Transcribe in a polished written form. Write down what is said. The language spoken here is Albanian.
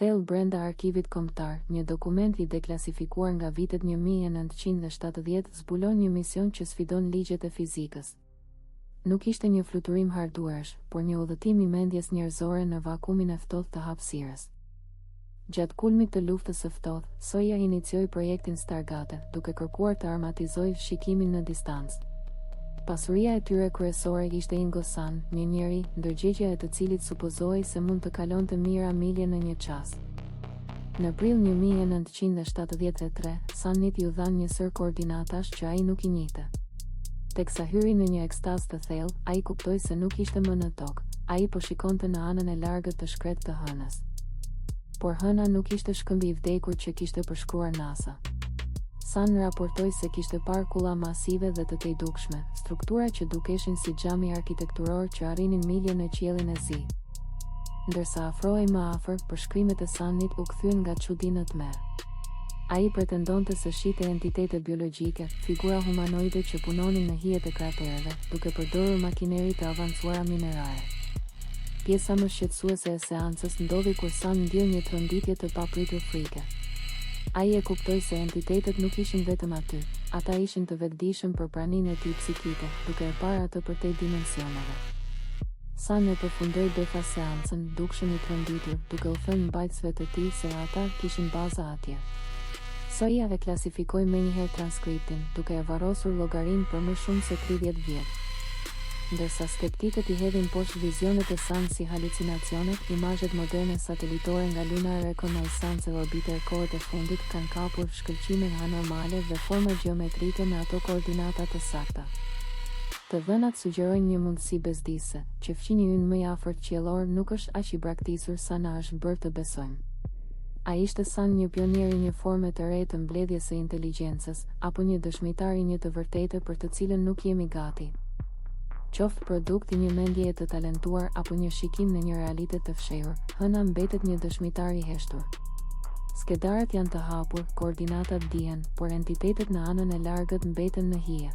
Thellë brenda Arkivit Kombëtar, një dokument i deklasifikuar nga vitet 1970 zbulon një mision që sfidon ligjet e fizikës. Nuk ishte një fluturim hardueresh, por një udhëtim i mendjes njerëzore në vakumin e ftohtë të hapësirës. Gjatë kulmit të Luftës së Ftohtë, SHA inicioi projektin Stargate, duke kërkuar të armatizojë shikimin në distancë. Pasuria e tyre kryesore ishte Ingo San, një njeri, ndërgjegjja e të cilit supozohej se mund të kalonte mijëra milje në një çast. Në prill 1973, San-it iu dhanë një sërë koordinatash që ai nuk i njihte. Teksa hyri në një ekstazë të thellë, ai kuptoi se nuk ishte më në Tokë, ai po shikonte në anën e largët të shkretë të Hënës. Por Hëna nuk ishte shkëmbi i vdekur që kishte përshkruar NASA. San raportoi se kishte parë kulla masive dhe të tejdukshme, struktura që dukeshin si xhami arkitekturor që arrinin milje në qiellin e zi. Ndërsa afrohej më afër, përshkrimet e San-it u kthyen nga çudi në tmerr. Ai pretendonte se shihte entitete biologjike, figura humanoide që punonin në hijet e kratereve, duke përdorur makineri të avancuara minerare. Pjesa më shqetësuese e seancës ndodhi kur San ndjeu një tronditje të papritur frike. Ai e kuptoi se entitetet nuk ishin vetëm aty, ata ishin të vetëdijshëm për praninë e tij psikike, duke e parë atë përtej dimensioneve. San e përfundoi befas seancën, dukshëm i tronditur, duke u thënë mbajtësve të tij se ata kishin baza atje. SHA e klasifikoi menjëherë transkriptin, duke e varrosur llogarinë për më shumë se 30 vjet. Ndërsa skeptikët i hedhin poshtë vizionet e San si halucinacione, imazhet moderne satelitore nga Lunar Reconnaissance Orbiter kohët e fundit kanë kapur shkëlqime anormale dhe forma gjeometrike në ato koordinata të sakta. Të dhënat sugjerojnë një mundësi bezdisëse, që fqinji ynë më i afërt qiellor nuk është aq i braktisur sa na është bërë të besojmë. A ishte San një pionier i një forme të re të mbledhjes së inteligjencës, apo një dëshmitar i një të vërtete për të cilën nuk jemi gati? Qoftë produkt i një mendjeje të talentuar apo një shikim në një realitet të fshehur, Hëna mbetet një dëshmitar i heshtur. Skedarët janë të hapur, koordinatat dihen, por entitetet në anën e largët mbeten në hije.